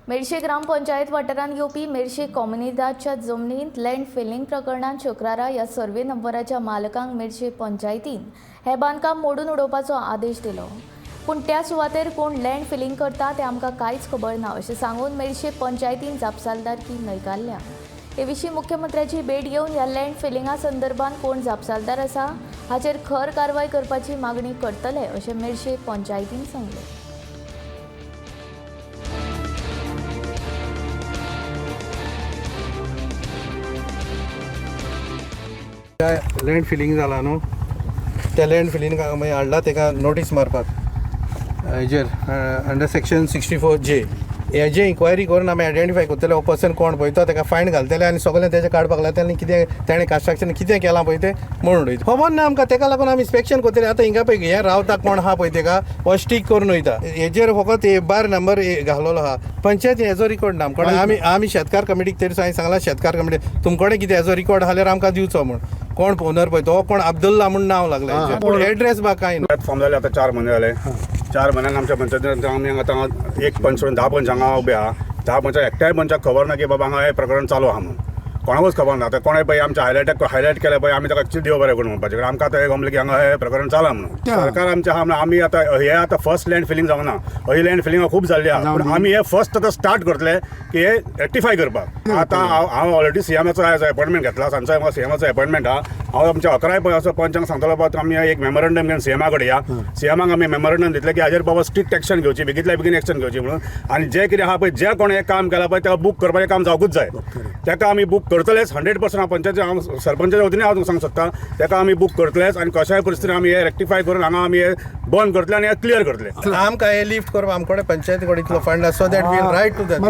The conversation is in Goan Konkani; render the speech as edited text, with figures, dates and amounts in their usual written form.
मेरशे ग्रामपंचायत वाठारांत येवपी मेरशे कोमुनिदादच्या जमनींत लँड फिलिंग प्रकरणांत शुक्रारा ह्या सर्वे नंबराच्या मालकांक मेरशे पंचायतीन हें बांदकाम मोडून उडोवपाचो आदेश दिलो. पूण त्या सुवातेर कोण लँड फिलिंग करता तें आमकां कांयच खबर ना अशें सांगून मेरशे पंचायतीन जापसालदारकी न्हयकारल्या. हे विशीं मुख्यमंत्र्याची भेट घेवन ह्या लँड फिलिंगा संदर्भात कोण जापसालदार आसा हाचेर खर कारवाय करपाची मागणी करतले अशें मेरशे पंचायतीन सांगलें. लँड फिलिंग जाला न्हू, त्या लँड फिलिंग मागीर हाडला तेका नोटीस मारपाक हेजेर अंडर सेक्शन 64 जे. हेजे इन्क्वायरी करून आमी आयडेंटिफाय करतले हो पर्सन कोण पळय तो, तेका फायन घालतले आनी सगळें तेजें काडपाक लायतले आनी कितें तेणें कन्स्ट्रक्शन कितें केलां पळय तें म्हणून उडयता. खबर ना आमकां, तेका लागून आमी इन्स्पेक्शन करतले. आतां हिंगा पळय हें रावता कोण आहा पळय तेका हो स्टीक करून वयता. हेजेर फकत बार नंबर घालोलो आहा. पंचायत हेजो रिकॉर्ड ना आमकडे. आमी आमी शेतकार कमिटीक तरी हांवें सांगलां, शेतकार कमिटी तुमकडे कितें हेजो रिकॉर्ड आसल्यार आमकां दिवचो म्हूण. कोण ओनर पळय तो कोण अब्दुल्ला म्हूण नांव लागलें हेजेर. पूण एड्रेस बा कांय ना. फॉर्म जाले आतां 4 म्हयने जाले. 4 म्हयन्यान आमच्या पंचायतीन आमी आतां एक पंच सोडून 10 पंच हांगा उबे आहा. 10 पंचाक एकट्याय पंचाक खबर ना की बाबा हांगा हें प्रकरण चालू आहा म्हणून. कोणाकूच खबर ना. आतां कोणें पळय आमच्या हायलायट हायलायट केलें पळय, आमी ताका देव बरें करूं म्हणपाचें, कारण आमकां आतां हें गमलें की हांगा हें प्रकरण चालू म्हणून. सरकार आमचें आहा म्हणून आमी आतां हें आतां फर्स्ट लँड फिलिंग जावना, ही लँड फिलिंग खूब जाल्ली आहा, पूण आमी हें फर्स्ट आतां स्टार्ट करतले की हें रेक्टिफाय करपाक. आतां हांव हांव ऑलरेडी सीएमाचो आयज अपॉयंटमेंट घेतला. सांजचो म्हाका सीएमाचो अपॉयंटमेंट आहा. हांव आमच्या 11 पंचांक सांगतलो, बाबा आमी एक मेमोरंडम घेवन सीएमा कडेन या. सीएमाक आमी मेमोरंडम दितले की हाजेर बाबा स्ट्रिक्ट एक्शन घेवची, बेगितल्या बेगीन एक्शन घेवची म्हणून. आनी जें कितें आहा पळय, जे कोणें हें काम केलां पळय ताका बूक करपाचें काम जावकूच जाय. ताका आमी बूक करतलेच 100%. हांव पंचायत, हांव सरपंचाच्या वतीन हांव तुमकां सांगूंक शकता, ताका आमी बूक करतलेच आनी कशाय परिस्थितीन आमी हें रेक्टिफाय करून हांगा आमी हें बंद करतले आनी हें क्लियर करतले. आमकां हे लिफ्ट करपाक आमकडे पंचायती कडेन इतलो फंड आसा, so that we'll write to that.